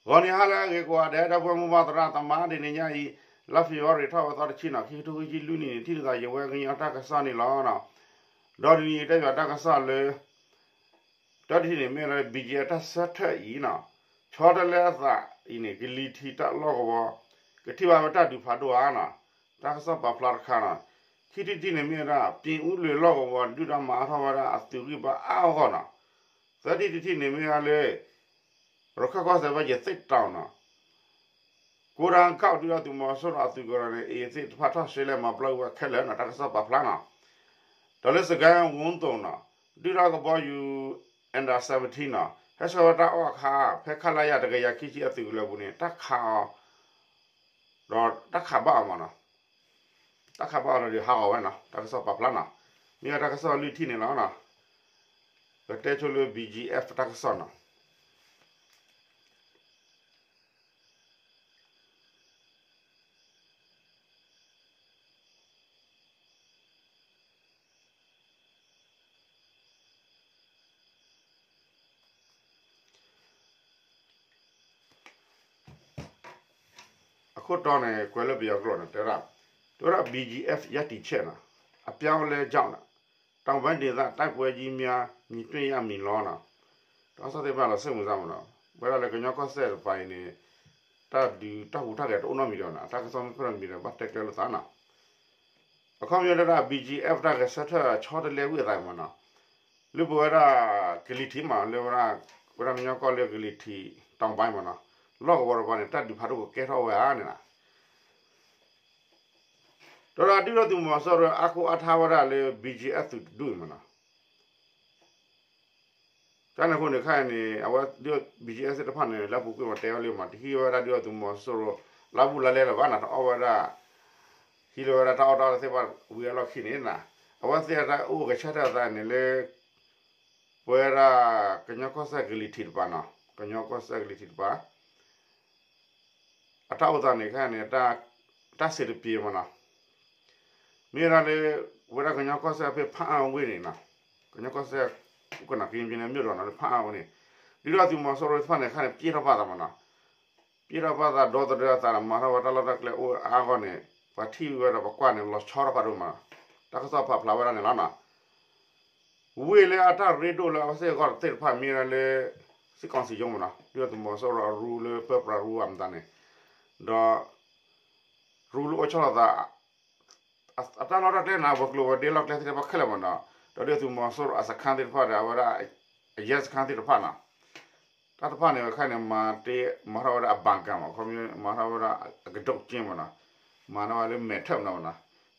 ဂီၤနံၤဟါလၢအဂ့ၤကိးဂၤဒဲး ဒီပုၢ်ဝဲၢ်မိၢ်ပၢ်သရၣ်သမါ တနံၤညါအံၤ လါဖ့ၤဘြူၤအါရံၤ ထီၣ်ဝဲသီတဆံနံၤ ခံကထိခံဆံလွံၢ်နံၣ်န့ၣ် ထံၣ်လိာ်သးယဝဲကညီတၢ်ကစီၣ်န့ၣ်လီၤ. ဒီးတနံၤအံၤတဲဘၣ်တၢ်ကစီၣ်လၢ တၢ်တထံၣ်န့ၣ်မ့ၢ်ဝဲဒၣ် ဘံၣ်ကၠံၣ်အဲၣ် တၢ်ဆၢထၢၣ်အံၤနီၤ, ဆီတလဲအသးအံၤန့ၣ် ကလံၤထံးတၢ်လီၢ်ကဝီၤ ကထံၣ်ဘၣ်ဝဲတၢ်ဒုးဖးဒိၣ်ဧါနီၤ, တၢ်ကစီၣ်ပာ်ဖျါတခါနီၤ. ခံထံၣ်တထံၣ်န့ၣ်မ့ၢ်ဝဲဒၣ် ပၠ့ၣ်အူလွံၢ်လီၢ်ကဝီၤ ဒုၣ်ဒါမၤအါထီၣ်ဝဲဒၣ်အသုးဂံၢ်ဘါအါအဂီၢ်နီၤ. သၢထံၣ်တထံၣ်န့ၣ်မ့ၢ်ဝဲဒၣ်လၢ ရခၢၣ်ကီၢ်စဲၣ်ဘၣ်ယသ့ၣ်တီၤနီၤ ကိရၣ်ကီၢ် ဒုၣ်ဒါသုးမီၤစိရိၤအသုးကရၢန့ၣ် အံၤသ့ၣ်တဖၣ်ထီၣ်ရှဲလဲၣ်မၤပျီကွံာ်ဝဲခဲလၢာ်နီၤ တၢ်ကစီၣ်ပာ်ဖျါနီၤ. ဒီးလၢစကဲဝူသိၣ်နီၤ ဒုၣ်ဒါကဘီယူၤ Under seventeen နီၤ ဟဲဆှၢဝဲတၢ်အီၣ်အခါ ဖဲခလရ တကယၤခံဆံအသုးကလၢၤပူၤန့ၣ် တၢ်ခးအီၤ ဒီးတၢ်ခးဘၣ်အီၤမးနီၤ. တၢ်ခးဘၣ်အီၤဒီးဟးဂီၤဝဲနီၤ တၢ်ကစီၣ်ပာ်ဖျါနီၤ. မ့ၢ်ဝဲတၢ်ကစီၣ်လွံၢ်ထံၣ်န့ၣ်လီၤ. ပတဲဆိလၢ ဘံၣ်ကၠံၣ်အဲၣ် တၢ်ကစီၣ်နီၤ. အခိၣ်တီန့ၣ် ကွဲးလၢပယီၤကျိာ်န့ၣ် တဲဝဲဒၣ်, တဲဝဲဒၣ် ဘံၣ်ကၠံၣ်အဲၣ် ရပ်တည်ချက်နီၤ, အပြောင်းအလဲကြောင့်နီၤ, တောင်ပိုင်းဒေသတိုက်ပွဲကြီးများ မြင်တွေ့ရမည်လောနီၤ. တၢ်ကစီၣ်သ့ၣ်တဖၣ်လီၤ စိတ်ဝင်စားမးနီၤ, ဝဲဒၣ်လၢကညီကီၢ်စဲၣ်တပၤအံၤန့ၣ် တၢ်ဒုးတၢ်ဟူးတၢ်ဂဲၤတအိၣ်နီတမံၤဒီးနီၤ, တၢ်ကစီၣ်မ့ၢ်ဖျါတမံၤဒီး ဘၣ်တဲကျဲလိာ်သးနီၤ. အခီပညီတဲဒၣ် ဘံၣ်ကၠံၣ်အဲၣ် တၢ်ဂဲၤဆၢထၢၣ်ဆီတလဲကွံာ်အသးမးနီၤ, လၢပဝဲဒၣ်ကလံၤထံးမး လၢဝဲဒၣ် ဝဲဒၣ်ကညီကီၢ်လၢကလံၤထံး တောင်ပိုင်းမးနီၤ, လီၢ်ကဝီၤတပၤန့ၣ် တၢ်ဒုးဖးဒိၣ်ကကဲထီၣ်ဝဲဧါန့ၣ်နီၤ. ဒီးဒုၣ်ဒါသုးမီၤစိရိၤအါကိးအါထါဝဲဒၣ်လၢ ဘံၣ်ကၠံၣ်အဲၣ် သုးတဒူၣ်အံၤမးနီၤ. ကန့ၣ်အဃိန့ၣ်ခဲအံၤန့ၣ် အဝဲ ဘံၣ်ကၠံၣ်အဲၣ် သ့ၣ်တဖၣ်န့ၣ် လၢအပူၤကွံာ်မးတဲဝဲလံမး တဟံးဝဲဒၣ်ဒုၣ်ဒါသုးမီၤစိရိၤ လါဘူးလါလဲလၢၤဘၣ်နီၤ, တအီၣ်ဝဲဒၣ် ဟံးလၢဝဲဒၣ်တၢ်အီၣ်တၢ်အီသ့ၣ်တဖၣ်ဝံၤအလီၢ်ခံန့ၣ်နီၤ, အဝဲသ့ၣ်တၢ်အိၣ်ကဆၢထၢၣ်အသးန့ၣ်လၢ ပဝဲဒၣ်ကညီကီၢ်စဲၣ်ကလံၤထံးတပၤနီၤ, ကညီကီၢ်စဲၣ်ကလံၤထံးတပၤ အတၢ်အိၣ်သးန့ၣ်ခဲအံၤန့ၣ် တၢ်စံးတပံၤမးနီၤ, မ့ၢ်ဝဲဒၣ်လၢ ဝဲဒၣ်ကညီကီၢ်စဲၣ်ဖဲဖးအါဝ့ၢ်န့ၣ်နီၤ, ကညီကီၢ်စဲၣ် ကနၣ်က့ၤပနၢ်မ့ၢ်ဒီးနီၤ လၢဖးအါဝ့ၢ်န့ၣ် ဒုၣ်ဒါသုးမီၤစိရိၤသ့ၣ်တဖၣ်န့ၣ် ခဲအံၤန့ၣ် ပျဲထီၣ်ပာ်သးမးနီၤ, ပျဲထီၣ်ပာ်သးဒီသဒၢအသးဒီး မၤထီၣ်ဝဲတၢ်လီၢ်တၢ်ကျဲအိၣ်အါအဂီၢ်န့ၣ် ပှၤထံၣ်ဝဲဒီးပှၤကွၢ်န့ၣ် လီၤဆီထီၣ်ဖးဒိၣ်မးနီၤ, တၢ်ကစီၣ်ပာ်ဖျါဝဲဒၣ်န့ၣ်လီၤနီၤ. ဝ့ၢ်လၢအတၢ်ရ့ဒိၣ်လၢအဝဲသ့ၣ်အဂီၢ်သ့ၣ်တဖၣ်မ့ၢ်ဝဲဒၣ်လၢ စစ်ကောင်စီရုံးမးနီၤ, ဒုၣ်ဒါသုးမီၤစိရိၤအရူလၢပၢပြးရူအမတၤန့ၣ်, ဒီး ရူလၢအိၣ်ဆီလီၤသး အတၢ်လီၢ်တၢ်ကျဲန့ၣ် ပှၤကျိၤဝဲၤဒ့လီၢ်ကျဲသ့ၣ်တဖၣ်ခဲလၢာ်မးနီၤ, ဒီးဒုၣ်ဒါသုးမီၤစိရိၤအစခန်းသ့ၣ်တဖၣ်ဒီး အဝဲဒၣ် အရဲစခန်းသ့ၣ်တဖၣ်နီၤ, တၢ်တဖၣ်န့ၣ် ခဲအံၤန့ၣ် မၤတ့ၢ် မၤထီၣ်ဝဲဒၣ်အဘၣ်ကၣ်မး ခီပညီ မၤထီၣ်ဝဲဒၣ်အကဒိးက့မးနီၤ, မၤထီၣ်ဝဲလၢမဲာ်ထၢၣ်မးနီၤ,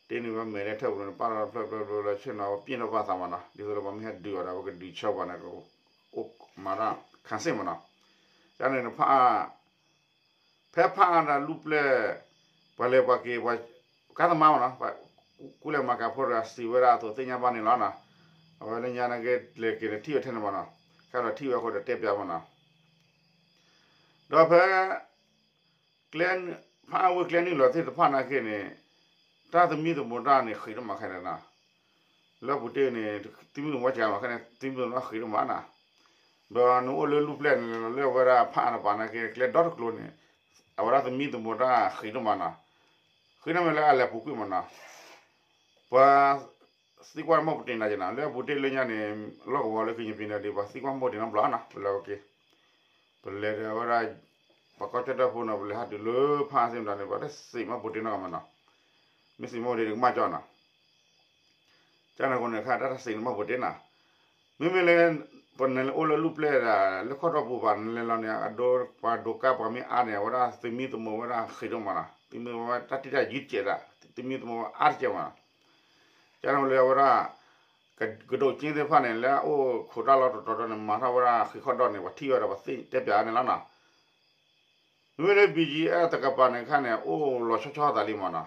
တ့န့ၢ်ဝဲမဲာ်လၢထၢၣ်ပူၤန့ၣ် ပာ်လီၤဖျၢၣ်ဖျၢၣ်ဖျၢၣ်လၢဆ့ၣ်နီၤ ပျဲထီၣ်ပာ်သးမးနီၤ, ဒ်သိးလၢပှၤမ့ၢ်ဟဲဒုးအီၤဒီး ပကဒုးဆၢပှၤန့ၣ် ကအိၣ်မၤတၢ်ခံစစ်မးနီၤ, ကန့ၣ် ဖးအါ ဖဲဖးအါဒီးလူၢ်ပျဲၢ် ပှၤလဲၤပှၤက့ၤ ပှၤကါသမါမးနီၤ, ကူလဲၤမၤကၤဖိတဂၤစံးဝဲဒၣ်အသိးသ့ၣ်ညါဘၣ်န့ၣ်လီၤနီၤ, အဝဲလၢညါနာ်က့ လဲၤက့ၤန့ၣ်ထံၣ်ဝဲထဲန့ၣ်မးနီၤ, ခဲဒီးထံၣ်ဝဲအဃိဒီးတဲပျးမးနီၤ, ဒီးဖဲ ကျဲ ဖးအါဝ့ၢ်ကျဲနုာ်လီၤသ့ၣ်တဖၣ်နာ်က့န့ၣ် တၢ်သမံသမိးတၢ်န့ၣ် ဃံးဒိၣ်မးခဲန့ၣ်နီၤ, လၢပူၤတ့ၢ်န့ၣ် သမံသမိးဝဲစှၤမးခဲန့ၣ် သမံသမိးတၢ်ဃံးဒိၣ်မးနီၤ, ဒီးနအိၣ်လၢလူၢ်ပျဲၢ်န့ၣ် လၢအဝဲဒၣ်ဖးအါတပၤနာ်က့ ကျဲဒီတကျိၤန့ၣ် အဝဲဒၣ်သမံသမိးတၢ်ဃံးဒိၣ်မးနီၤ, ဃံးန့ၣ်မ့ၢ်လၢအလဲၤပူၤကွံာ်မးနီၤ, ပှၤသံကွၢ်မီၢ်ပတ့ၢ်နၤက့နီၤ လၢအပူၤတ့ၢ်လၢညါန့ၣ် လီၢ်ကဝီၤလၢကညီပံၤန့ၣ်ဒီး ပှၤသံကွၢ်မီၢ်ပတ့ၢ်နီတဘျီနီၤ ပလဲၤဝဲက့ၤ ပလဲၤဒီးဝဲဒၣ် ပှၤကီၢ်ကၠီၣ်တဲၣ်ဖိနီၤ ပလဲၤဟးတုၤလၢဖးအါသ့ၣ်မတၤန့ၣ် ပှၤတစံးမီၢ်ပတ့ၢ်နီတဂၤမးနီၤ, မ့ၢ်စံးမီၢ်ပတ့ၢ်န့ၣ်ကမၣ်ကၠီနီၤ, ကန့ၣ်အဃိန့ၣ် ခါတၢ်တစံးန့ၣ်မီၢ်ပတ့ၢ်နီၤ, မ့မ့ၢ်လၢ ပနလဲၤအိၣ်လၢလူၢ်ပျဲၢ်ဒၣ် လၢခီၣ်ထီၣ်ပူၤပၤနလဲၤလီၤန့ၣ် အဒိ ပှၤဒိးကါပှၤမ့ၢ်အါန့ၣ် အဝဲဒၣ်သမံသမိးဝဲဒၣ်ဃံးဒိၣ်မးနီၤ, သမံသမိးဝဲတၢ်တံၢ်တၢ်ယံၤတကဲးဒၣ် သမံသမိးဝဲအါတကဲးမးနီၤ, ကန့ၣ်လၢအဝဲဒၣ် ကဒိးက့သ့ၣ်တဖၣ်န့ၣ် လၢအအိၣ်ခိးတၢ်လီၢ်တတီၤတီၤန့ၣ် မၤထီၣ်ဝဲဒၣ်ဃံးခီၣ်ဒီၣ်န့ၣ် ပှၤထံၣ်ဝဲဒီးပှၤသ့ၣ်တဲပျးန့ၣ်လီၤနီၤ, မ့မ့ၢ်လၢ ဘံၣ်ကၠံၣ်အဲၣ် တကပၤန့ၣ်ခါန့ၣ် အိၣ်လီၤဆီဆီသးလံမးနီၤ,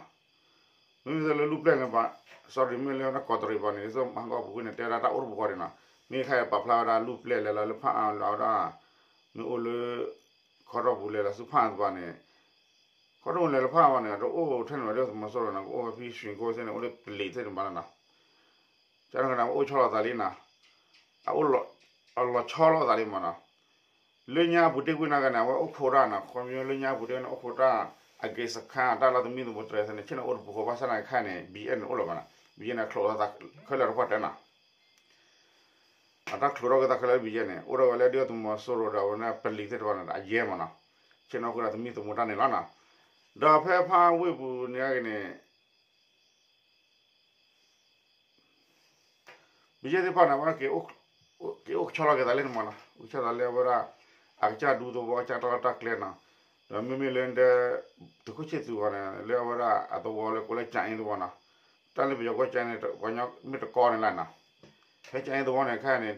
မ့မ့ၢ်လၢလူၢ်ပျဲၢ်န့ၣ် sorry မ့ၢ်လၢကီးတရံးပၤန့ၣ် ဒ်သိးမဟါကီၢ်ပူၤကွံာ်န့ၣ် တဲဝဲဒၣ်တၢ်အိၣ်တပူၤဃီဒံးနီၤ, မ့ၢ်ခါအံၤပာ်ဖျါဝဲဒၣ်လူၢ်ပျဲၢ်လဲၤလီၤလၢဖးအါလီၤဝဲဒၣ် မ့ၢ်အိၣ်လၢ ခီထီၣ်ပူၤလဲၤလီၤဆူဖးအါတပၤန့ၣ် ခီထီၣ်ပူၤလဲၤလီၤဖးအါဘၣ်န့ၣ် အတအိၣ်ထဲန့ၣ်ဘၣ် ဒ်သိးမီၤစိရိၤန့ၣ် ကအိၣ်ဝဲဖဲရွှေကုက္ကိုသ့ၣ်န့ၣ် အိၣ်လၢပလံးသ့ၣ်န့ၣ်ဘၣ်နီၤ, ကန့ၣ်ကန့ၣ် အိၣ်ဆီလီၤသးလံနီၤ, အအိၣ် အလီၤဆီလိာ်သးလံမးနီၤ, လၢညါအပူၤတ့ၢ်ကွံာ်နာ်က့န့ၣ် အဝဲအိၣ်ခိးတၢ်နီၤ ခီဖျိလၢညါအပူၤတ့ၢ်န့ၣ် အိၣ်ခိးတၢ် အက့စခါ တၢ်လီၢ်သမံသမိးတြဲၤသ့ၣ်န့ၣ် ဆ့ၣ်နီၤအိၣ်တပူၤဃီ ဘၣ်ဆၣ်သနာ်က့ခဲအံၤန့ၣ် ဘံယဲၢ်န့ၣ်အိၣ်လီၤဘၣ်နီၤ ဘံယဲၢ်န့ၣ်ချိးထီၣ်သးခဲလၢာ်တပှၢ်တၢၢ်နီၤ အတၢ်ချိးထီၣ်က့ၤသးခဲလၢာ်ဘံယဲၢ်န့ၣ် အိၣ်ဒီးဝဲလၢဒုၣ်ဒါသုးမီၤစိရိၤဒီးအဝဲန့ၣ် ပလံၤသ့ၣ်တဖၣ်န့ၣ် အယဲၢ်မးနီၤ ဆ့ၣ်နီၤအိၣ်ခိးတၢ်သမံသမိးတၢ်န့ၣ်လီၤနီၤ ဒီးဖဲဖါဝ့ၢ်ပူၤန့ၣ်က့န့ၣ် ဘံယဲၢ်သ့ၣ်တဖၣ်န့ၣ် အဝဲဒၣ် က့ၤအိၣ်ကဆီလီၤက့ၤသးလၢန့ၣ်မးနီၤ အိၣ်ကဆီသးလၢအဝဲဒၣ် အကစၢ်ဒူသဝီ ကစၢ်တၢ်လီၢ်တၢ်ကျဲနီၤ ဒီးမ့မ့ၢ်လၢ သုးခိၣ်ဆံၣ်သူးအဂီၢ်န့ၣ် လၢအဝဲဒၣ်အသဝီလၢကိးလၢကၠၤအ့သဝီနီၤ တၢ်လၢပယီၤကီၢ်ကၠၤအ့န့ၣ် ပှၤကညီမ့ၢ်တကီန့ၣ်လီၤနီၤ ဖဲကၠၤအ့သဝီန့ၣ်ခဲအံၤန့ၣ်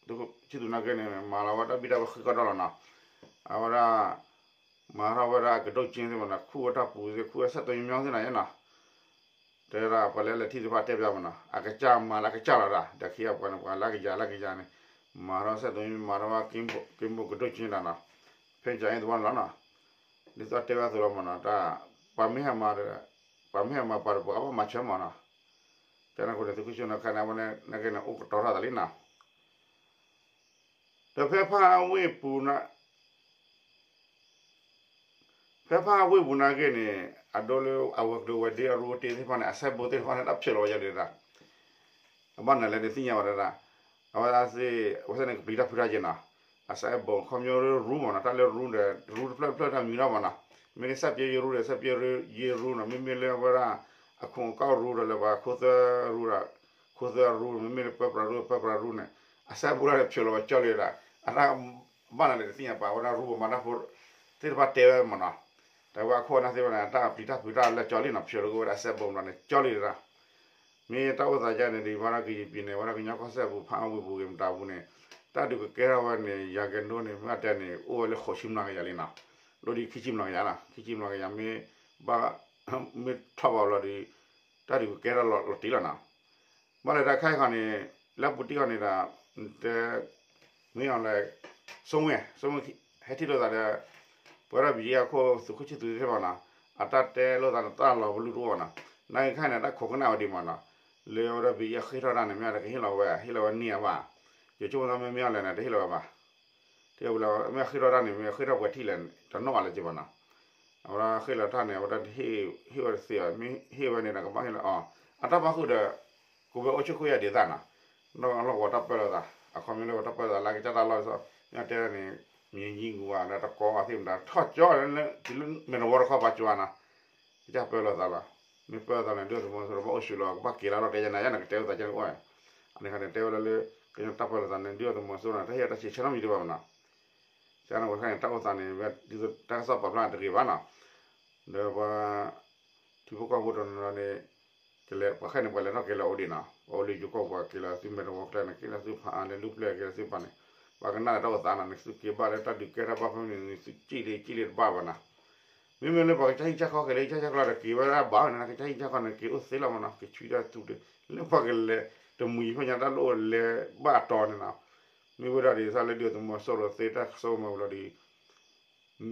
သုးခိၣ်ဆံၣ်သူးနာ်က့န့ၣ် မၤလီၤဝဲတၢ်ဘံၣ်တၢ်ဘၢဃံးကီၢ်ဒီလီၤနီၤ အဝဲဒၣ် မၤထီၣ်ဝဲဒၣ်ကဒိၣ်ကၠ့သ့ၣ်မးနီၤ ခူၣ်ဝဲတၢ်ပူၤသ့ၣ် ခူၣ်ဝဲစဲးသိညီညီသ့ၣ်နီၤနီၤ တဲဒၣ်ပှၤလၢလဲၤထံၣ်သ့ၣ်တဖၣ်တဲပျးမးနီၤ အကစၢ်မၤလၢအကစၢ်လီၤဒၣ် ဒီးခံဂၤပှၤန့ၣ် ပှၤလၢကယၤလၢကယၤန့ၣ် မၤထီၣ်စဲးသိညီ မၤထီၣ်ဝဲ က့ဘိၣ်ကဒိၣ်ကၠ့ဒၣ်နီၤ ဖဲကၠၤအ့သဝီန့ၣ်လီၤနီၤ ဒ်သိးတဲဝဲအသိးလီၤမးနီၤ တၢ် ပှၤမ့ၢ်ဟဲမၤ ပှၤမ့ၢ်ဟဲမၤပှၤဒီးပှၤကဘၣ်မၤဆၢမးနီၤ ကန့ၣ်အဃိန့ၣ် သုးခိၣ်ဆံၣ်သူးနာ်က့န့ၣ် အဝဲန့ၣ် နာ်က့န့ၣ် အိၣ်ကတီၤထီၣ်သးလံနီၤ ဒီးဖဲဖါဝ့ၢ်ပူၤ ဖဲဖါဝ့ၢ်ပူၤနာ်က့န့ၣ် အဒိလၢအဝဲၤကျိၤဝဲၤဒ့အရူအတ့သ့ၣ်တဖၣ်န့ၣ် အစဲဘူးသ့ၣ်တဖၣ်န့ၣ် တၢ်ဖျိးလီၤဝဲယၤဒၣ် အဘၣ်နၤလဲၣ်န့ၣ်သ့ၣ်ညါဝဲဒၣ် အဝဲသ့ၣ် အဝဲသ့ၣ်န့ၣ် ကပျံၤတၢ်ဖုးတၢ်ယဲနီၤ အစဲဘူး ခီဖျိလၢရူမးနီၤ တၢ်လၢရူဒီး ရူတဖျၢၣ်တဖျၢၣ်တၢ်မံၤထီၣ်မးနီၤ မ့ၢ်လၢစဲးပၠ့ယဲရူဒီး စဲးပၠ့ယဲရူနီၤ မ့မ့ၢ်လၢအဝဲဒၣ် အခိၣ်အကီၢ်ရူဒီးလၢပှၤခိသွဲရူဒီး ခိသွဲရူ မ့မ့ၢ်လၢပၢပြးရူ ပၢပြးရူန့ၣ် အစဲဘူးလၢဖျိးလီၤဝဲကၠီလံဒၣ် အတၢ်ဘၣ်နၤလဲၣ်တသ့ၣ်ညါပာ်ဝဲဒၣ်ရူပမၤတၢ်ဖိသ့ၣ်တဖၣ်တဲဝဲမးနီၤ တၢ်ဝဲအခိၣ်အနၢ်သ့ၣ်တဖၣ်န့ၣ် တၢ်ပျံၤတၢ်ဖုးတၢ်လၢကၠီလံနီၤ ဖျိးလီၤက့ၤဝဲဒၣ်အစဲဘူးမးန့ၣ် ကၠီလံဒၣ် မ့ၢ်တၢ်အိၣ်သးယါန့ၣ် ဒ်ဘၣ်ဒီးကယံၤပံၤန့ၣ် ဝဲဒၣ်ကညီကီၢ်စဲၣ်ပူၤ ဖါဝ့ၢ်ပူၤဂ့ၤမတၤပူၤန့ၣ် တၢ်ဒုးကကဲထီၣ်ဝဲန့ၣ် ယၤကနိန့ၣ် မ့ၢ်အတဲန့ၣ် အိၣ်ဝဲလၢဃိးဆံမျးကယၤလံနီၤ လီၤဒ်ခံဆံမျးကယၤနီၤ ခံဆံမျးကယၤ မ့ၢ်ဘၣ် မ့ၢ်ထီၣ်ဘၣ်လီၤဒီး တၢ်ဒုးကကဲထီၣ်လီၤတံၢ်လီၤနီၤ ဘၣ်လၢတၢ်ခဲအံၤခီန့ၣ် လၢပူၤတံၢ်ခီန့ၣ်ဒီး တဲ မ့ၢ်အီၤလဲၣ် စိမ့ၢ် စိမ့ၢ် ဟဲထံၣ်လိာ်သးဒီး ပဝဲဒၣ်ဘံၣ်ယဲၢ်အခိၣ် သုးခိၣ်ဆံၣ်သူးသ့ၣ်တဖၣ်နီၤ အတၢ်တဲလိာ်သးန့ၣ် တၢ်လီၤပလူတအိၣ်ဘၣ်နီၤ နာ်က့ခဲအံၤန့ၣ် တၢ်ခိးကနၣ်ဝဲဒံးမးနီၤ လၢအဝဲဒၣ်ဘံၣ်ယဲၢ်ဃ့ၢ်ထီၣ်တၢ်န့ၣ် မ့ၢ်အီၤဒီးကဟ့ၣ်လီၤဝဲ ဟ့ၣ်လီၤဝဲန့ၢ်အဘၣ် ယဆိကမိၣ်သးမ့ၢ်မ့ၢ်အီၤလဲၣ်န့ၣ် တဟ့ၣ်လီၤဝဲဘၣ် တဟ့ၣ်ဝဲလၢ မ့ၢ်အဃ့ၢ်ထီၣ်တၢ်န့ၣ် မ့ၢ်အဃ့ၢ်ထီၣ်ပှဲၤထံၣ်လဲၣ် တနီၣ်ဘၣ်လၢၤက့ၤဘၣ်နီၤ အဝဲဒၣ်ဃ့ၢ်လီၤတၢ်န့ၣ် အဝဲဒၣ်ဟ့ၣ်ဝဲတသ့ဘၣ် မ့ၢ်ဟ့ၣ်ဝဲန့ၣ်ဒီး ကဘၣ်ဟ့ၣ်လီၤအီၤ အတၢ်ပၣ်ဃုာ်ဒီး ကဘၣ်အိၣ်ဆူၣ်ခိၣ်ယၢ်ဒ်သးနီၤ နီၢ်ကီၢ်လီၢ်ကဝီၤတၢ်ပၢလီၤသး အခီပညီလၢပှၤတၢ်ပၢလီၤသးလၢကစၢ်တၢ်လီၢ်ဒ်သိး မ့ၢ်တဲဒၣ်န့ၣ် မံၤယံၤဂူာ်ဘၣ်ဒီးတကီအသ့ၣ်မတၤ ထီၣ်ကၠီလၢ တုၤလၢမဲာ်တဝီတခီပှၤကၠီနီၤ ကစၢ်ပၢလီၤသးလီၤ မ့ၢ်ပၢလီၤသးန့ၣ် ဒုၣ်ဒါသုးမီၤစိရိၤဘၣ်အိၣ်ဆိးလီၤ ကဘၣ်က့ၤလၢလီၢ်တဲယဲနၤယဲနၤကတဲဝဲသးကဲန့ၣ်အိၣ် အန့ၣ်ခါန့ၣ် တဲဝဲလၢလၢ ကညီတၢ်ပၢလီၤသးန့ၣ် ဒုၣ်ဒါသုးမီၤစိရိၤန့ၣ် တၢ်ဟ့ၣ်အတၢ်ဆံးဆဲနီတမံၤတဘၣ်မနီၤ ကန့ၣ်ဝဲခါန့ၣ် တၢ်အိၣ်သးန့ၣ် ဒ်သိးတၢ်ကစီၣ်ပာ်ဖျါန့ၣ်တဂ့ၤဘၣ်နီၤ ဒီးပှၤ ထံဖိကီၢ်ဖိတနီၤန့ၣ် ကလဲၤ ပှၤခဲန့ၣ် ပှၤလဲၤထီၣ်က့ၤလီၤအိၣ်ဒံးနီၤ ပှၤအိၣ်လၢယိၤကီၢ်ပှၤက့ၤလီၤသုမဲာ်တဝီကျဲန့ၣ် က့ၤလီၤသုဖးအါလဲၤလူၤပျဲၢ်က့ၤလီၤသုပၢ်န့ၣ် ပှၤကနၣ်လၢတၢ်အိၣ်သးနီၤ နသုက့ၤဘၣ်လၢတၢ်ဒုးကဲထီၣ်ဘၣ်ဖဲန့ၣ် နသုက့ၤလံက့ၤလံတဘၣ်ဘၣ်နီၤ မ့မ့ၢ်လၢပှၤကစၢ်ဟံၣ်ကစၢ်ဃီက့ၤလၢကစၢ်ဟံၣ်ကစၢ်ဃီန့ၣ် က့ၤဝဲဒၣ်ဘၣ်ဝဲန့ၣ် ကစၢ်ဟံၣ်ကစၢ်ဃီန့ၣ် က့ၤအိၣ်သ့လီၤမနီၤ ကဆံတၢ်သူၣ်ဒံး လၢပှၤကလဲၤတမှံၤဖဲညါတၢ်လိၣ်လဲၤဘၣ်အတီၤန့ၣ်နီၤ မ့ၢ်ဝဲဒၣ်ဒ်သိးလၢဒုၣ်ဒါသုးမီၤစိရိၤသ့တၢ်ကစီၣ်မၤဝံၤလီၤဒီး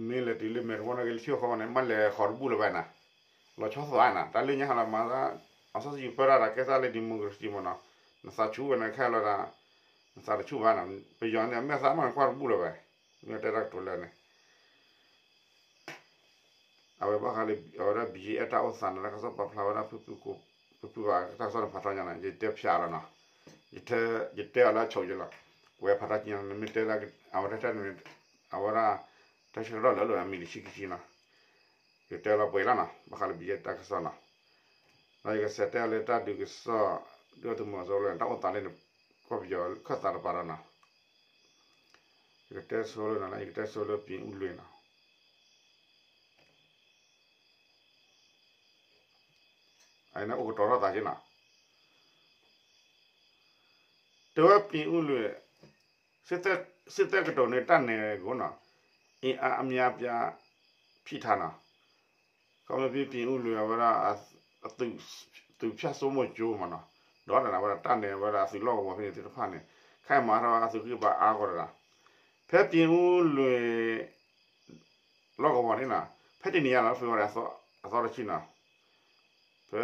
မ့ၢ်လဲၤတုၤလၢမဲာ်တဝီန့ၣ်က့ၤလၢထံဃီန့ၣ် မ့ၢ်လဲၤဃီၤတဘူၣ်လၢၤဘၣ်နၤ လီၤဆီသးနၤ တၢ်လၢညါဟးလီၤမၤသး အစီဆှံပၢတၢ်ဒီးကဲသးလၢ democracy မနီၤ နသးဆူၣ်ဝဲန့ၣ်ခဲလီၤဒၣ် နသးတဆူၣ်ဘၣ်နၤ ပယီၤန့ၣ် မ့ၢ်သးမးနကွၢ်တဘူၣ်လၢၤဘၣ် မ့ၢ်တဲတၢ်ကတိၤလၢာ်န့ၣ် အဝဲဘၣ်ဃးလၢ အဝဲဒၣ် ဘံၣ်ယဲၢ် တၢ်အိၣ်သးန့ၣ် တၢ်ကစီၣ်ပာ်ဖျါဝဲဒၣ်ဖုၣ်ဖုၣ်ကိာ် ဖုၣ်ဖုၣ်ဘၣ် တၢ်ကစီၣ်န့ၣ်ဖးထီညါန့ၣ် ယတဲဖျါလီၤနီၤ ယတဲအီၤလၢအဆိးယဲလီၤ ကွဲးဖးထီက့ၤနီၤ နမ့ၢ်တဲလၢ အဝဲတၢ်တဲန့ၣ် အဝဲဒၣ် တၢ်ဆၢကတီၢ်လၢာ်လၢာ် အမံၤတဆံခံဆံနီၤ ယတဲလီၤပှဲၤလီၤနီၤ ဘၣ်ဃးလၢဘံၣ်ယဲၢ်တၢ်ကစီၣ်နီၤ ဒီးယကစးတဲအီၤလၢတၢ်ဒုးကစီၣ် ဒုၣ်ဒါသုးမီၤစိရိၤလၢ တၢ်အိၣ်သးလၢ ကီၢ်ပယီၤခၢၣ်သးတပၤဒီးနီၤ ယကတဲဆိလၢနီၤ ယကတဲဆိလၢ ပြင်ဦးလွင်နီၤ အန့ၣ်အိၣ်ကတီၤထီၣ်သးက့နီၤ တဲဝဲ ပြင်ဦးလွင် စစ်တပ်က စစ်တပ်ကတိၤန့ၣ် တပ်နယ်ကိုနီၤ အင်အားအများအပြား ဖြည့်ထားနီၤ ခီဖျိ ပြင်ဦးလွင် အဝဲဒၣ် သုး ဖြတ်စိုးမိုးကျော်မနီၤ ဒီးဝဲဒၣ်တၢ်န့ၣ် အဝဲဒၣ်သုးလီၢ်ကဝီၤဖဲန့ၣ်သ့ၣ်တဖၣ်န့ၣ် ခဲအံၤမၤထီၣ်အသုးဂံၢ်ဘါအါဂီၢ်တဂၤ ဖဲ ပြင်ဦးလွင် လီၢ်ကဝီၤန့ၣ်နီၤ ဖဲတနံၤညါလီၤ လါ February အသီတဆံနီၤ ဖဲ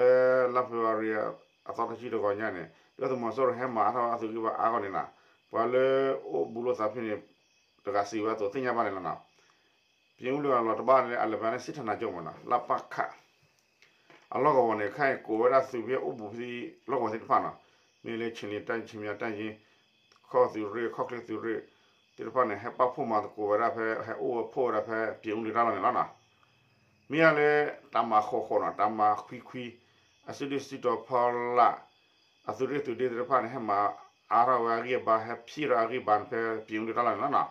လါ February အသီတဆံတဂီၤညါန့ၣ် ဒုၣ်ဒါသုးမီၤစိရိၤဟဲမၤအါထီၣ်အသုးဂံၢ်ဘါအါဂီၢ်န့ၣ်နီၤ ပှၤလၢအိၣ်ဘူးလိာ်သးဖဲန့ၣ် တဂၤစံးဝဲအသိးသ့ၣ်ညါဘၣ်န့ၣ်လီၤနီၤ. ပြင်ဦးလွင်အလီၢ်တဘၣ်န့ၣ် အလၢၤဘၣ်န့ၣ် စစ်ဌာနချုပ်မ့ၢ်နီၤ လပခ အလီၢ်ကဝီၤန့ၣ် ခဲအံၤကိးဝဲဒၣ်သုးဖဲအိၣ်ဘူးဖဲ လီၢ်ကဝီၤသ့ၣ်တဖၣ်နီၤ, မ့ၢ်လၢ ခြေလျင်တပ်ရင်း ခြေလျင်တပ်ရင်း ခီၣ်သုးရ့ၣ် ခီၣ်ချ့သုးရ့ၣ် သ့ၣ်တဖၣ်န့ၣ် ဟဲပာ်ဖှိၣ်မၤသကိးဝဲဒၣ်ဖဲ ဟဲအိၣ်ဝဲဖှိၣ်ဝဲဒၣ်ဖဲ ပြင်ဦးလွင်တၢ်လီၢ်န့ၣ်လီၤနီၤ. မ့ၢ်လၢ တၢ်မၤဃီဃီနီၤ တၢ်မၤခွံခွံ အစုဒုၣ်စုတီၤဖီလာ် အသုးရ့ၣ်သုးဒ့သ့ၣ်တဖၣ်န့ၣ် ဟဲမၤအါထီၣ်ဝဲအဂံၢ်အဘါ ဟဲဖံးထီၣ်အဂံၢ်အဘါန့ၣ် ဖဲ ပြင်ဦးလွင်တၢ်လီၢ်န့ၣ်လီၤ.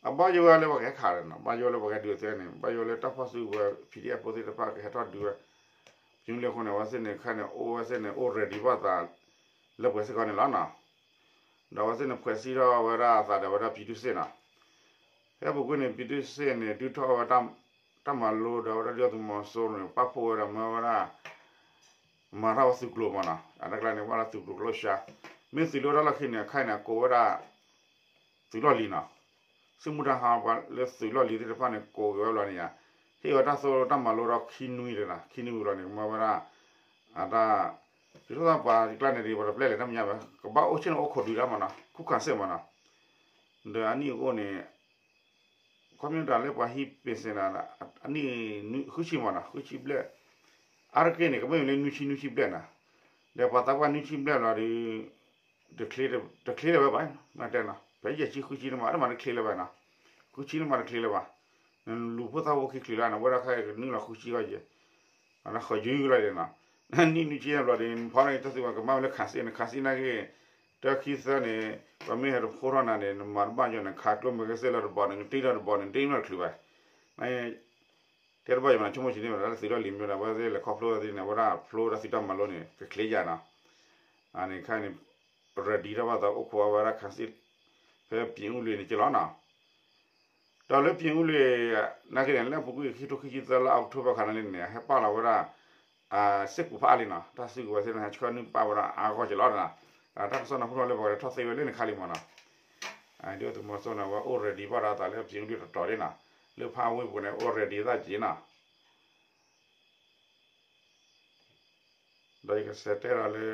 အဘၣ်ယိၣ်ဝဲလၢပှၤကဟဲခးန့ၣ်နီၤ, ဘၣ်ယိၣ်လၢပှၤကဟဲဒုးအီၤသ့န့ၣ် ဘၣ်ယိၣ်လၢတၢ်ဖီၣ်စုကဝဲၤ PDF ဖိသ့ၣ်တဖၣ်ကဟဲထီၣ်ဒုးဝဲ ပြင်ဦးလွင်အဃိန့ၣ် အဝဲသ့ၣ်န့ၣ်ခဲန့ၣ် အိၣ်ဝဲသ့ၣ်န့ၣ် အိၣ် ready ဘၣ်သး လၢပှဲၤစ့ၢ်ကီးန့ၣ်လီၤနီၤ. ဒီးအဝဲသ့ၣ်န့ၣ် ဖွဲ့စည်းထီၣ်ဝဲဒၣ်အသးဒီးဝဲဒၣ် ပြည်သူ့စစ်နီၤ. ဖဲအပူၤကွံာ်န့ၣ် ပြည်သူ့စစ်န့ၣ် ဒုးထီၣ်ဝဲ တၢ်မၤလိဒီးဝဲဒၣ်ဒုၣ်ဒါသုးမီၤစိရိၤန့ၣ် ပာ်ဖှိၣ်ဝဲဒီးမၢဝဲဒၣ် မၤထီၣ်ဝဲသုးကျိၤမ့ၢ်နီၤ, အတၢ်ကျါန့ၣ် ပှၤလၢသုးကျိၤကလိာ်စှၤ, မ့ၢ်သုးလိၣ်တၢ်လီၢ်ခံန့ၣ် ခဲအံၤန့ၣ် ကိးဝဲဒၣ် သုးလီၢ်လံၤနီၤ, စစ်မှုထမ်းဟောင်း ပှၤလၢသုးလီၢ်လံၤသ့ၣ်တဖၣ်န့ၣ် ကိးက့ၤဝဲဘျီန့ၣ်ယါ, ဟ့ၣ်ဝဲတၢ်သိၣ်တၢ်မၤလိဒီးခံနွံတနီၤ, ခံနွံဝံၤလီၤန့ၣ် ကမၢဝဲဒၣ် အတၢ် ဒုးထီၣ်သးပှၤကျါန့ၣ်ဒီး ပှၤတပျဲလဲၤတၢ်မညါဘၣ်, ကဘၣ်အိၣ်ဆ့ၣ်နီၤအိၣ်ခိးဒုးတၢ်မ့ၢ်နီၤ, ခုခံစစ်မ့ၢ်နီၤ, ဒီးအနံၣ်အကအိၣ်န့ၣ် ခီပညီတၢ်လၢပှၤဟံးပ့ၤစ့ၤန့ၣ် အနံၣ်ဃုဆံမ့ၢ်နီၤ, ဃုဆံဘျဲၣ်, အါတက့ၢ်န့ၣ် ကမ့ၢ်ဝံၤလၢနွံဆံနွံဆံဘျဲၣ်နီၤ, ဒီးပှၤသးပှၢ်နွံဆံဘျဲၣ်လီၤဒီး တချ့လၢၤဝဲဘၣ်, မ့ၢ်တဲနီၤ, ဖဲယဲၢ်ဆံဃုဆံန့ၣ်မး အတမၤတချ့လၢၤဘၣ်နီၤ, ဃုဆံန့ၣ်မးတချ့လၢၤဘၣ်, နလူၤဖိသၣ်ဖိခံချုးလၢ်န့ၣ် ဝဲဒၣ်ခဲအံၤကနုာ်လီၤဃုဆံဂီၢ်ယဲၢ် ဃီယုၢ်လီၤဒဲးနီၤ, နံၣ်နွံဆံဘျီဒီး နဖီန့ၣ်တၢ်သ့ၣ်ဝဲကမၣ်ဝဲလၢခးစ့ၣ်န့ၣ် ခးစ့ၣ်နာ်က့ၤ, တၢ်ခံသၢန့ၣ် ပှၤမ့ၢ်ဟဲတဖိထီၣ်နၤန့ၣ် နမၤတဘၣ်ညီန့ၣ် ခးကျိမ့ၢ်ကစ့ၢ်လီၤတဘီန့ၣ် နတ့လီၤတဘီန့ၣ် နတ့မ့ၢ်တချုးဘၣ်, တဲတဘၣ်ယမၤဆိကမိၣ်ဆံးန့ၣ် ဝဲဒၣ်သုးလီၢ်လံၤမ့ၢ်ဒၣ် ဝဲသ့ၣ်လဲၤခီဖျိဝဲသ့ၣ်န့ၣ် ဝဲဒၣ်ဖျိဝဲဒၣ်သုးတၢ်မၤလိန့ၣ် ကချ့ယါနီၤ, အန့ၣ်ခါန့ၣ် ready ထီၣ်ဘၣ်သးအိၣ်ခိးအဝဲဒၣ်ခးစ့ၣ် ဖဲပြင်ဦးလွင်န့ၣ်က့လီၤနီၤ. ဒီးလၢပြင်ဦးလွင် နာ်က့န့ၣ် လၢအပူၤကွံာ်ခံကထိခံဆံသၢလါအီးကထိဘၢၣ်ခါန့ၣ်လံန့ၣ် ဟဲပာ်လီၤဝဲဒၣ် စ့ၢ်ကီးဖးအါလံနီၤ, တၢ်စုကဝဲၤသ့ၣ်န့ၣ် ဟဲဆှၢနုာ်ပာ်ဝဲဒၣ်အါဂီၢ်က့လီၤနီၤ, တၢ်ကစီၣ်န့ၣ်ဟူထီၣ်လၢပှၤကထီၣ်သ့ဝဲလၢန့ၣ်ခါလံမ့ၢ်နီၤ, ဒုၣ်ဒါသုးမီၤစိရိၤန့ၣ် အဝဲအိၣ် ready ဘၣ်ဒီးအသးလၢပြင်ဦးလွင်တတီၤဒၣ်နီၤ, လၢဖးဝ့ၢ်ပူၤန့ၣ် အိၣ် ready သးက့နီၤ. ဒီးယကစးတဲဒီးလၢ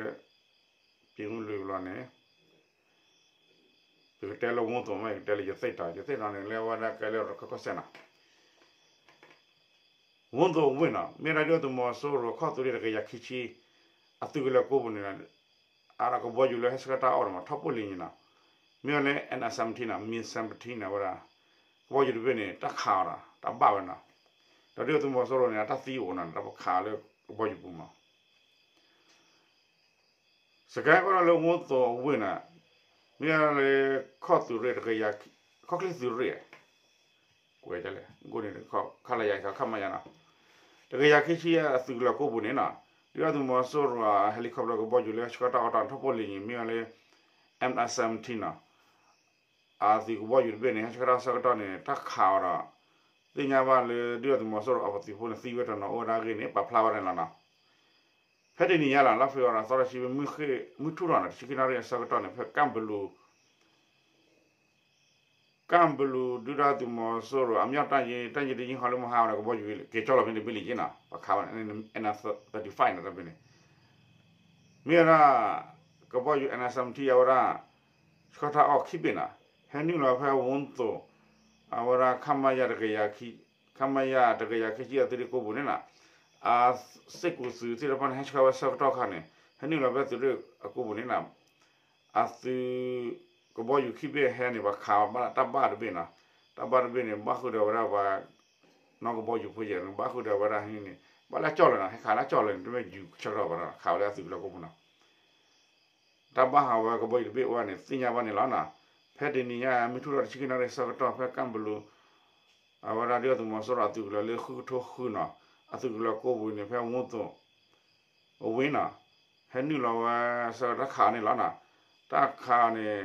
ပြင်ဦးလွင်လီၤန့ၣ် ယကတဲလၢဝူသိးမ့ၢ် ယကတဲလၢယသိၣ်တီၤ, ယသိၣ်တီၤန့ၣ် လၢဝဲဒၣ်ကဲလၢရခၢၣ်ကီၢ်စဲၣ်နီၤ, ဝူသိးဝ့ၢ်နီၤ, မ့ၢ်ဒၣ်ဒုၣ်ဒါသုးမီၤစိရိၤခီၣ်သုးရ့ၣ် တကယၤခံဆံ အသုးကလၢၤကိးပူၤန့ၣ် အကဘီယူၤလၢဟဲဆှၢတၢ်အီၣ်န့ၣ်မး ထီၣ်ပီၣ်လံၤန့ၣ်နီၤ, မ့ၢ်ဝဲလၢ M seventeen နီၤ, Mi seventeen န့ၣ် ဝဲဒၣ် ကဘီယူၤတဘ့ၣ်န့ၣ် တၢ်ခးအီၤဒီး တၢ်ဘၣ်ဝဲနီၤ, ဒီးဒုၣ်ဒါသုးမီၤစိရိၤန့ၣ် အတၢ်သံအိၣ်နီၤ တၢ်ခးအီၤလၢကဘီယူၤပူၤမး စကဲကီၢ်ဒီးလၢဝူသိးဝ့ၢ်န့ၣ် မ့ၢ်လၢခီၣ်သုးရ့ၣ် ခီၣ်ချ့သုးရ့ၣ် ကွဲးလဲၣ် ဂိၣ်န့ၣ် ခလရ ခမရနီၤ, တကယၤခံဆံအသုးကလၢၤကိးပူၤန့ၣ်နီၤ, ဒုၣ်ဒါသုးမီၤစိရိၤ helicopter ကဘီယူၤလၢဟဲဆှၢတၢ်အီၣ်တၢ်ထီၣ်ပီၣ်လံၤန့ၣ် မ့ၢ်ဝဲလၢ M seventeen နီၤ အသုးကဘီယူၤတဘ့ၣ်န့ၣ် ဟဲဆှၢတၢ်ဆၢကတီၢ်န့ၣ် တၢ်ခးအီၤဒီး သ့ၣ်ညါဘၣ်လၢဒုၣ်ဒါသုးမီၤစိရိၤအပှၤသုးဖိန့ၣ် သံဝဲတနီၤအိၣ်ဝဲဒၣ်အဂ့ၢ်န့ၣ် ပာ်ဖျါဝဲဒၣ်န့ၣ်လီၤနီၤ. ဖဲတနံၤညါလီၤ လါဖ့ၤဘြူၤအါရံၤ သီတဆံ မုၢ်ဃ့ၢ် မုၢ်ထူၣ်ထီၣ်န့ၣ် တဆံခံနၣ်ရံၣ်အဆၢကတီၢ်န့ၣ် ဖဲကၣ်ဘလူး ကၣ်ဘလူး ဒုၣ်ဒါသုးမီၤစိရိၤ အမြောက်တပ်ရင်း တပ်ရင်းတရင်းဟီလၢမဟါဝဲန့ၣ် ကဘီယူၤက့ၤကၠီလီၤဖဲန့ၣ်ဘ့ၣ်လံက့နီၤ ပှၤခးဝဲ N thirty-five န့ၣ်တဘ့ၣ်န့ၣ် မ့ၢ်ဝဲဒၣ် ကဘီယူၤ N seventeen အဝဲဒၣ် ဆှၢတၢ်အီၣ်ခံဘ့ၣ်နီၤ ဟဲနုာ်လီၤဖဲဝူသိး အဝဲဒၣ် ခမရ တကယၤခံ ခမရ တကယၤခံဆံအသုးရ့ၣ်ကိးပူၤန့ၣ်နီၤ အစ့ၢ်ကီးသုးသ့ၣ်တဖၣ်န့ၣ် ဟဲဆှၢဝဲဆၢကတီၢ်ခါန့ၣ် ဟဲနုာ်လီၤဖဲသုးရ့ၣ်အကိးပူၤန့ၣ်နီၤ အသုးကဘီယူၤခံဘ့ၣ်ဟဲန့ၣ် ပှၤခးတၢ်ဘၣ်တဘ့ၣ်နီၤ တၢ်ဘၣ်တဘ့ၣ်န့ၣ် ဘၣ်ဃုာ်ဒီးဝဲဒၣ်ပှၤ နီၢ်ကဘီယူၤဖိယဲၢ်န့ၣ် ဘၣ်ဃုာ်ဒီးဝဲဒၣ်ဟံန့ၣ် ဘၣ်လၢကၠီၣ်လၢၤနီၤ ဟဲခးလၢကၠီၣ်လၢၤန့ၣ် တမ့ၢ်ယူၤဆၢကတီၢ်ဘၣ်နီၤ ခးဝဲလၢအသုးကလၢၤကိးပူၤနီၤ တၢ်ဘၣ်ဟးဝဲကဘီယူၤတဘ့ၣ်အိၣ်န့ၣ် သ့ၣ်ညါဘၣ်န့ၣ်လီၤနီၤ ဖဲတနံၤညါ မုၢ်ထူၣ်ဒီးတဆံခံနၣ်ရံၣ်ဆၢကတီၢ် ဖဲကၣ်ဘလူး အဝဲဒၣ်ဒုၣ်ဒါသုးမီၤစိရိၤအသုးကလၢၤလၢဃုကထိဃုနီၤ အသုးကလၢၤကိးပူၤန့ၣ် ဖဲဝူသိး အဝ့ၢ်နီၤ ဟဲနုာ်လီၤဝဲဆၢကတီၢ်ခးန့ၣ်လီၤနီၤ တၢ်ခးန့ၣ်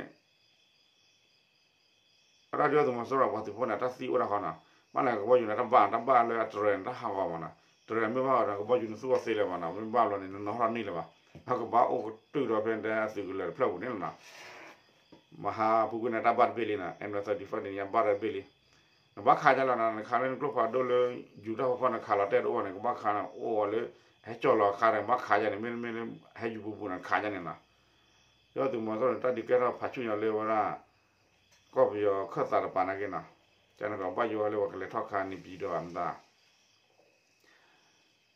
အဝဲဒၣ်ဒုၣ်ဒါသုးမီၤစိရိၤပှၤသုးဖိန့ၣ် တၢ်သံအိၣ်တၢ်ဃီနီၤ ဘၣ်လၢကဘီယူၤန့ၣ် တၢ်ဘၣ် တၢ်ဘၣ်လၢအတြဲၤန့ၣ် တၢ်ဟးဂီၤမးနီၤ တြဲၤမ့ၢ်ဘၣ်ဒီး ကဘီယူၤန့ၣ်သူၣ်အီၤသ့လၢၤမးနီၤ မ့ၢ်ဘၣ်ဘျီန့ၣ် နနီၢ်ထီၣ်န့ၢ်လၢၤဘၣ် ဒီးကဘၣ်အိၣ်ကတုာ်ဒီးဖဲန့ၣ် အသုးကလၢၤတဖျၢၣ်ပူၤန့ၣ်လီၤနီၤ မဟါပူၤကွံာ်န့ၣ် တၢ်ဘၣ်တဘ့ၣ်လံနီၤ M thirty-five န့ၣ် ညါဘၣ်တဘ့ၣ်လံ နဘၣ်ခးယါလီၤနီၤ နခးလၢနကျိဖးဒိၣ်လၢ ယူၤတၢ်ဖီခိၣ်န့ၣ် ခးလီၤတဲာ်တအိၣ်ဘၣ်န့ၣ် ကဘၣ်ခးန့ၣ် အိၣ်ဝဲလၢ ဟဲကၠီၣ်လီၤခါန့ၣ် ဘၣ်ခးယါန့ၣ် မ့တမ့ၢ်လၢ ဟဲယူၤပူၤပူၤန့ၣ် ခးယါန့ၣ်နီၤ ဒုၣ်ဒါသုးမီၤစိရိၤန့ၣ် တၢ်ဒုးကဲထီၣ်ဖးဆူၣ်ညီလၢဝဲဒၣ် ကီၢ်ပယီၤခၢၣ်သးတပၤနာ်က့နီၤ, ကန့ၣ်ကီးဘၣ်ယိၣ်ဝဲလၢပှၤကလဲၤထီၣ်ခးန့ၣ်ပံၤဒီးအမတၤ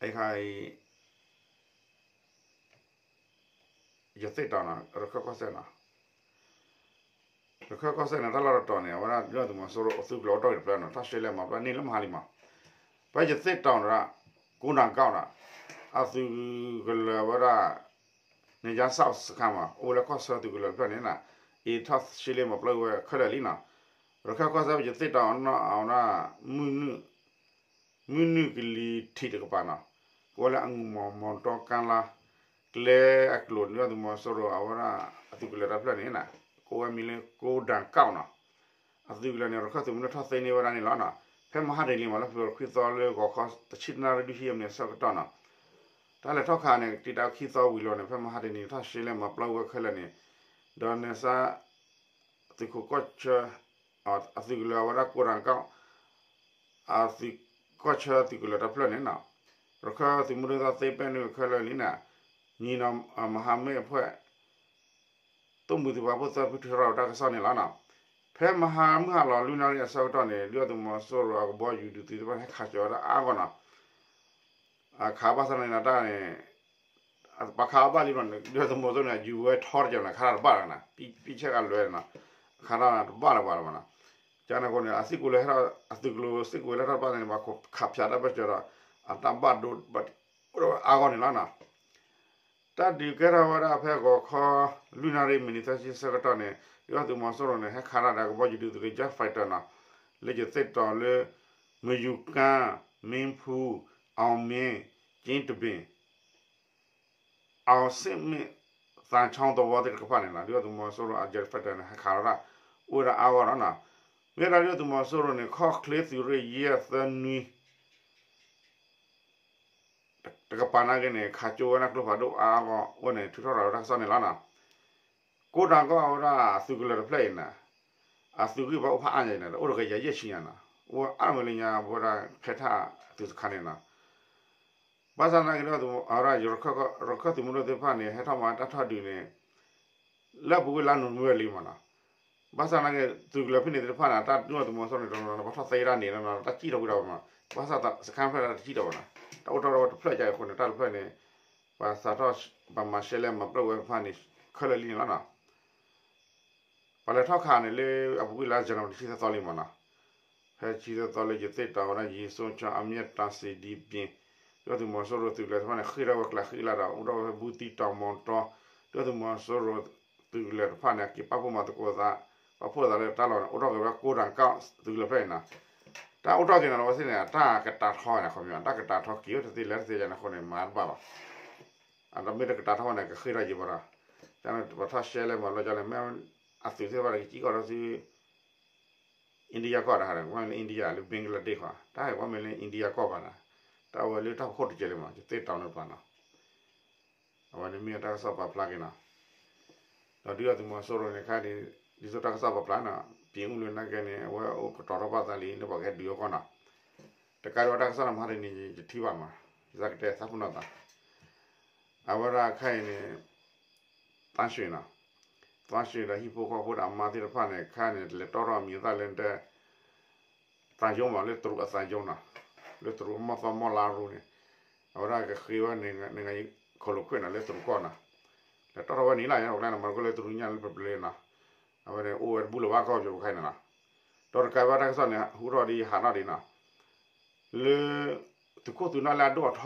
အခါအံၤ ယသ့ၣ်တီၤနီၤ ရခၢၣ်ကီၢ်စဲၣ်နီၤ, ရခၢၣ်ကီၢ်စဲၣ်န့ၣ် တၢ်လီၢ်တတီၤန့ၣ် အဝဲဒၣ်ဒုၣ်ဒါသုးမီၤစိရိၤအသုးကလၢၤအိၣ်တီၢ်က့ၤတဖျၢၣ်နီၤ ထီၣ်ရှဲလဲၣ်မၤပျီန့ၣ်လၢမဟါလံမး, ဖဲယသ့ၣ်တီၤန့ၣ် ကိးတၢ်ကီၢ်နီၤ, အသုးကလၢၤဝဲဒၣ် န့ၣ်ယါစၣ်စခါမး အိၣ်ဝဲလၢကီၢ်ဆၢသုးကလၢၤတဖျၢၣ်န့ၣ်နီၤ, အံၤထီၣ်ရှဲလဲၣ်မၤပျီဝဲခဲလၢာ်လံနီၤ, ရခၢၣ်ကီၢ်စဲၣ်ဖဲယသ့ၣ်တီၤနီၤ အဝဲဒၣ် မုၢ်နုာ် မုၢ်နုာ်ကလံၤထံးတကပၤနီၤ, ကအိၣ်ဝဲလၢအငူးမီၢ်မီၢ်တီကါလါ ကျဲအကျိၤ ဒုၣ်ဒါသုးမီၤစိရိၤအဝဲဒၣ် အသုးကလၢၤတဖျၢၣ်န့ၣ်နီၤ, ကအိၣ်ဝဲမံၤလၢကိးတၢ်ကီၢ်နီၤ, အသုးကလၢၤန့ၣ် ရခၢၣ်သုးမုၢ်ဒိၣ်ထီၣ်သ့န့ၢ်ဝဲဒၣ်န့ၣ်လီၤနီၤ, ဖဲမဟါတနံၤလံမး လၢဖ့ၤဘြူၤအါရံၤခွံသီလၢဂီၤခီတဆံတနၣ်ရံၣ်ဒုဆံယဲၢ်မံးနံးအဆၢကတီၢ်နီၤ, တၢ်လဲၤထီၣ်ခးန့ၣ် တံာ်တာ်ခံသီဝံၤလီၤန့ၣ် ဖဲမဟါတနံၤထီၣ်ရှဲလဲၣ်မၤပျီဝဲခဲလၢာ်န့ၣ်, ဒီးန့ၣ်စါ သုးခိၣ်ကီၢ်ဆၢ အသုးကလၢၤအဝဲဒၣ်ကိးတၢ်ကီၢ် အသုးကီၢ်ဆၢသုးကလၢၤတဖျၢၣ်န့ၣ်နီၤ, ရခၢၣ်သုးမုၢ်ဒိၣ်သ့ပဲၣ်နုာ်ခဲလၢာ်လံန့ၣ်, ညီနုၢ်မဟာမိတ်အဖွဲ့ သိၣ်မှံၤသုးပာ်ဖှိၣ်သၢဖုထုးထီၣ်ဝဲတၢ်ကစီၣ်န့ၣ်လီၤနီၤ, ဖဲမဟါမုၢ်ဟါလီၤလွံၢ်နၣ်ရံၣ်အဆၢကတီၢ်န့ၣ် ဒုၣ်ဒါသုးမီၤစိရိၤအကဘီယူၤဒုးသုးသ့ၣ်တဖၣ်န့ၣ် ဟဲခးကၠီၤဝဲဒၣ်အါဂီၢ်နီၤ အခးဘၣ်ဆၣ်န့ၣ်တၢ်န့ၣ်, ပှၤခးအီၤဘၣ်လံဘျီန့ၣ် ဒုၣ်ဒါသုးမီၤစိရိၤန့ၣ် ယူၤဝဲထီတက့ၢ်နီၤ ခးတၢ်တဘၣ်လၢၤနီၤ ပံဆဲၣ်ကလွဲနီၤ, အခးတၢ်တဘၣ်လၢၤဘၣ်လၢၤဘၣ်နီၤ, ကန့ၣ်အဃိန့ၣ် အသုးကလၢၤဟဲထီၣ် အသုးကလၢၤသုးကဝဲၤလၢထီၣ်တဘၣ်န့ၣ် ပှၤခးဖၠးတၢ်ဘၢၣ်စၢၤဒီး အတၢ်ဘၣ်ဒိဘၣ်ထံးအိၣ်ဒီးအါဂီၢ်န့ၣ်လီၤနီၤ တၢ်ဒုးကဲထီၣ်ဝဲဒၣ်ဖဲဂီၤခီ လွံၢ်နၣ်ရံၣ်မံးနံးသၢဆံဆၢကတီၢ်န့ၣ် ဒုၣ်ဒါသုးမီၤစိရိၤန့ၣ် ဟဲခးတၢ်ဒီးကဘီယူၤဒုးသုးလၢ jet fighter နီၤ, လၢယသ့ၣ်တီၤလၢ မယူၤကၣ်, မ့ၣ်ဖူ, အီၣ်မ့ၣ်, ကၠ့တဘ့ၣ်, အီၣ်စ့ၣ်မ့ၣ်, သးဆီသဝီသ့ၣ်တဖၣ်န့ၣ်နီၤ ဒုၣ်ဒါသုးမီၤစိရိၤအ jet fighter န့ၣ် ဟဲခးလီၤတၢ် အိၣ်ဝဲဒၣ်အါဂီၢ်နီၤနီၤ, မ့ၢ်ဝဲဒၣ်ဒုၣ်ဒါသုးမီၤစိရိၤန့ၣ် ခီၣ်ချ့သုးရ့ၣ်ယဲၢ်သၢနွံ တကပၤနာ်က့န့ၣ် ခးကၠိဝဲဒၣ်ကျိဖးဒိၣ်အါအါဂီၢ်အဃိန့ၣ် ထုးထီၣ်ရၤဝဲတၢ်ကစီၣ်န့ၣ်လီၤနီၤ. ကိးတၢ်ကီၢ်အဝဲဒၣ်အသုးကလၢၤတဖျၢၣ်အံၤန့ၣ် အသုးဂံၢ်ဘါအိၣ်ဖးအါညါအံၤန့ၣ် အိၣ်တကယၤယဲၢ်ဆံညါနီၤ အိၣ်အါမးလၢညါ ပဝဲဒၣ်ဖဲထၣ်သုးစခါန့ၣ်နီၤ. ဘၣ်ဆၣ်သနာ်က့ဒီး အဝဲဒၣ်ရခၢၣ်သုးမုၢ်ဒိၣ်သ့ၣ်တဖၣ်န့ၣ် ဟဲထီၣ်မၤတၢ်ထီၣ်ဒုးန့ၣ် လၢအပူၤကွံာ်လါနိၣ်ဝ့ဘၢၣ်လံမးနီၤ. ဘၣ်ဆၣ်သနာ်က့ သုးကလၢၤဖဲန့ၣ်သ့ၣ်တဖၣ်န့ၣ် တၢ်ဒုၣ်ဒါသုးမီၤစိရိၤန့ၣ် တနီၤနီၤ ဘၣ်ထီၣ်သ့တၢ်န့ၣ် တနီၤနီၤ တၢ်စံၣ်ထီၣ်ကွံာ်ဒီးမး ဘၣ်ဆၣ်စခါဖျၢၣ်တၢ်တစံၣ်ထီၣ်ဘၣ်နီၤ. တၢ်အိၣ်ထီၣ်ဝဲတဖျၢၣ်ကါအံၤအဃိန့ၣ် တၢ်တဖျၢၣ်န့ၣ် ပှၤစးထီၣ် ပှၤမၤရှဲလဲၣ်မၤပျီဝဲတဖၣ်န့ၣ် ခဲလၢာ်လံန့ၣ်လီၤနီၤ. ပှၤလဲၤထီၣ်ခးန့ၣ်လၢအပူၤကွံာ်လါ January တဆံသၢသီလံမးနီၤ. ဖဲတဆံသၢသီလၢယသ့ၣ်တီၤဝဲဒၣ် ယ့ၣ်စိဆၢ အမျဲၢ်တၢ်စံးဒ်ပ့ၤ ဒုၣ်ဒါသုးမီၤစိရိၤသုးကလၢၤတဖၣ်န့ၣ် ဃ့ၢ်ထီၣ်ဝဲကျးဃံလၤဒီး အိၣ်ထီၣ်ဝဲဖဲဘူးသံတီၤမီတီ ဒုၣ်ဒါသုးမီၤစိရိၤသုးကလၢၤတဖၣ်န့ၣ် အက့ၤပာ်ဖှိၣ်မၤသကိးသး ပာ်ဖှိၣ်သးလၢတၢ်လီၢ်န့ၣ် အိၣ်ထီၣ်က့ၤဝဲကိးတၢ်ကီၢ်သုးကလၢၤဖျၢၣ်အံၤနီၤ. တၢ်အိၣ်ထီၣ်က့ၤန့ၣ် အဝဲသ့ၣ်န့ၣ် အတၢ်ကတာ်ထီန့ၣ် ခီပညီ တၢ်ကတာ်ထီက့ၤဝဲတသ့လၢတသ့ယါန့ၣ်အဃိန့ၣ် မၤတဘၣ်ဘၣ်. အတမ့ၢ်တကတာ်ထီန့ၣ် ကဃ့ၢ်ထီၣ်ယံၤဘၣ်ဒီး ကန့ၣ်ပှၤထီၣ်ရှဲလဲၣ်မၤလီၤကလဲၣ် မ့ၢ်အသုးသ့ၣ်တဖၣ်န့ၣ် ကစံၣ်ကီၢ်ဒီးသု India ကီၢ်တခါန့ၣ် ကွၢ်မ့ၢ်လၢ India လၢ Bangladesh ဃီ တၢ်ဟဲကွၢ်မ့ၢ်လၢ India ကီၢ်ဘၣ်န့ၣ် တၢ်ဝဲလၢတၢ်ဖီခိၣ်တကဲလံမး ယသ့ၣ်တီၤန့ၣ်ပှၤနီၤ. အဝဲန့ၣ်မ့ၢ်တၢ်ကစီၣ်ပာ်ဖျါက့ၤနီၤ. ဒီးဒုၣ်ဒါသုးမီၤစိရိၤန့ၣ်ခါန့ၣ် ဒ်သိးတၢ်ကစီၣ်ပာ်ဖျါနီၤ ပံၤအူလုၢ်နာ်က့န့ၣ် အဝဲအိၣ်ကတီၤထီၣ်ဘၣ်သးလံ လၢပှၤကဟဲဒုးအီၤကီၢ်နီၤ. တကးဒံးဘၣ်တၢ်ကစီၣ်န့ၣ် မဟါတနံၤယထံၣ်ဘၣ်မး ယသးကတဲသးပ့ၤနီၣ်သး အဝဲဒၣ်ခဲအံၤန့ၣ် သန်းရွှေနီၤ သန်းရွှေဒီးဟံၣ်ဖိဃီဖိဒီးအမါသ့ၣ်တဖၣ်န့ၣ် ခဲအံၤန့ၣ် လဲၤတီၣ်ထီၣ်အမံၤအသၣ်လၢ သံရုံးမး လၢတရူးအသံရုံးနီၤ လၢတရူးအမီၢ်သီမီၢ်လါရူန့ၣ် အဝဲဒၣ်ကဃ့ဝဲ နိုင်ငံရေး ခိၣ်လိာ်ခွဲးနီၤ လၢတရူးကီၢ်နီၤ လဲၤတီၣ်ထီၣ်ဝဲန့ၣ်လီၤ ယၤန့ၣ် မၤကီၢ်လၢတရူးညါလၢပျၢၤပျၢၤနီၤ အဝဲန့ၣ် အိၣ်ဝဲတဘူၣ်လၢၤဘၣ်ကီၢ်ပယီၤခဲအံၤန့ၣ်လီၤ. ဒီးတကးဘၣ်တၢ်ကစီၣ်န့ၣ် ဟူထီၣ်ဒ်ဟးထီၣ်ဒ်နီၤ လၢ သုးခိၣ်သုးနၢ်လၢအဒိၣ်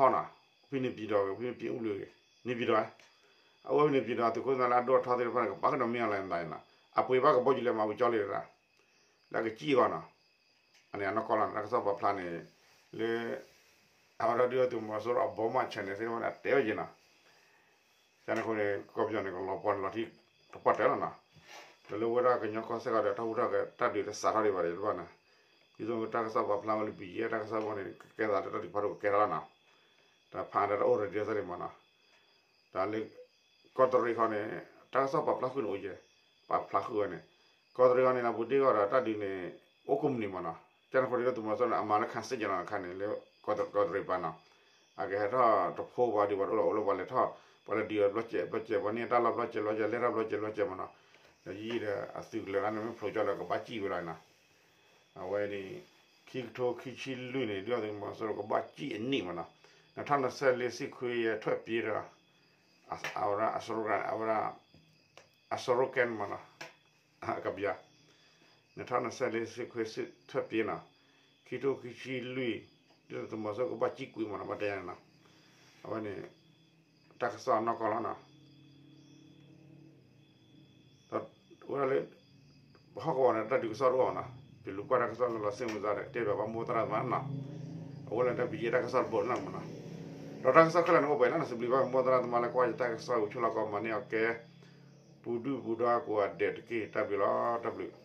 အထီနီၤ ဖဲန့ၣ်ပံၤဒီး ဖဲန့ၣ်ပံၤအူလုၢ်ဂ့ၤ န့ၣ်ပံၤဒီး အဝဲဖဲန့ၣ်ပံၤဒီး သုးခိၣ်သုးနၢ်လၢအဒိၣ်အထီသ့ၣ်တဖၣ်န့ၣ် ကပာ်ကဒီးမ့ၢ်အီၤလၢနသးအံၤနီၤ အပှ့ၤဘၣ်ကဘီယူၤလၢမၤဝံၤကၠီလံတဒၣ် လၢအကစံၣ်အဂီၢ်နီၤ အန့ၣ်အနီၢ်ကီၢ်လီၤ တၢ်ကစီၣ်ပာ်ဖျါန့ၣ် လၢ အဝဲဒၣ်ဒုၣ်ဒါသုးမီၤစိရိၤအဘီမး channel သ့ၣ်တဖၣ်န့ၣ် အတဲဝဲက့ၤနီၤ ကန့ၣ်အဃိန့ၣ် ကီၢ်ပယီၤန့ၣ် ကလီၤပှီၢ်န့ၣ်လီၤထံတပှၢ်တၢၢ်လီၤနီၤ ဒီးလၢဝဲဒၣ်ကညီကီၢ်စဲၣ်ကီးဒီး တၢ်ဟူးတၢ်ဂဲၤတၢ်ဒုးတစးထီၣ်ဒံးဘၣ်ဒီးတဘၣ်နီၤ ဒ်သိးတၢ်ကစီၣ်ပာ်ဖျါဝဲလၢ ဘံယဲၢ် တၢ်ကစီၣ်ဖိန့ၣ် ကကဲသးလၢတၢ်ဒုးဖးဒိၣ်ကကဲထီၣ်လီၤနီၤ တၢ်ဖးဒၣ်တၢ်အိၣ်ရဒံးသ့ၣ်န့ၣ်မးနီၤ တၢ်လၢ ကီးတရံးခီန့ၣ် တၢ်ကစီၣ်ပာ်ဖျါဃုာ်န့ၣ်အိၣ်ကဲ ပာ်ဖျါဃုာ်ဝဲန့ၣ် ကီးတရံးခီန့ၣ် ပူၤတ့ၢ်ဂီၢ်ဒီးတၢ်ဒုးန့ၣ် အိၣ်ကိးမုၢ်နံၤမးနီၤ ကန့ၣ်အဃိန့ၣ် ဒုၣ်ဒါသုးမီၤစိရိၤန့ၣ် အမၤလၢ ခးစ့ၣ်ကနီၤ အခါန့ၣ် လၢကီးတရံးပၤနီၤ အကဟဲထီၣ်တဖိပှၤဒံးဘၣ်တအိၣ်လီၤ အိၣ်လၢပှၤလဲၤထီၣ် ပှၤလဲၤဒုးအီၤဘျီစဲးဘျီစဲး ပှၤန့ၢ်တၢ်လီၢ်ဘျီစဲးဘျီစဲး လဲၤတၢ်ဘျီစဲးဘျီစဲးမးနီၤ, ဒီးယံာ်ဒီးအသုးကလၢၤလၢနမ့ၢ်ဖျိးကၠီလၢကဘၣ်စံၣ်ဝဲလီၤနီၤ, အဝဲန့ၣ် ခံကထိခံဆံလွံၢ်န့ၣ် ဒုၣ်ဒါသုးမီၤစိရိၤကဘၣ်စံၣ်အနံၣ်မးနီၤ, နထီၣ်နစဲးလ့စံခွ့ယဲၢ်ထွဲၣ်ပျ့ဒီး အဝဲဒၣ်အစရိကၣ် အဝဲဒၣ် အစရိကၣ်မးနီၤ, ကဘျါ နထီၣ်နစဲးလ့စံခွ့ထွဲၣ်ပျ့နီၤ, ခံကထိခံဆံလွံၢ် ဒုၣ်ဒါသုးမီၤစိရိၤကဘၣ်စံၣ်ကွံာ်မးနီၤ ဘၣ်တဲယၤန့ၣ်နီၤ, အဝဲန့ၣ် တၢ်ကစီၣ်နီၢ်ကီၢ်လီၤနီၤ, ဒီးဝဲဒၣ်လၢ ပဟီၣ်ကဝီၤန့ၣ် တၢ်ဒုးကစီၣ်တအိၣ်နီၤ, ပလူၤကွၢ်တၢ်ကစီၣ်လၢလီၤစ့ၣ်မုၢ်သးဒီး တဲဘၣ်ပှၤမိၢ်သရၣ်သမါနီၤ, အဝဲလၢတၢ်ပယဲၢ်တၢ်ကစီၣ်တဘိန့ၣ်မးနီၤ, ဒီးတၢ်ကစီၣ်ခဲလၢာ်န့ၣ်အိၣ်ပှဲၤလၢနစံးဘျုးဘၣ်မိၢ်သရၣ်သမါလၢကွၢ်ယတၢ်ကစီၣ်ဝံၤ ဆိၣ်လီၤကီးမၤန့ၢ်အီၤကဲ ပူၤဒုၣ်ပူၤဒါကိးဂၤဒဲးတက့ၢ် တၢ်ဘျုးလီၤ တၢ်ဘျုး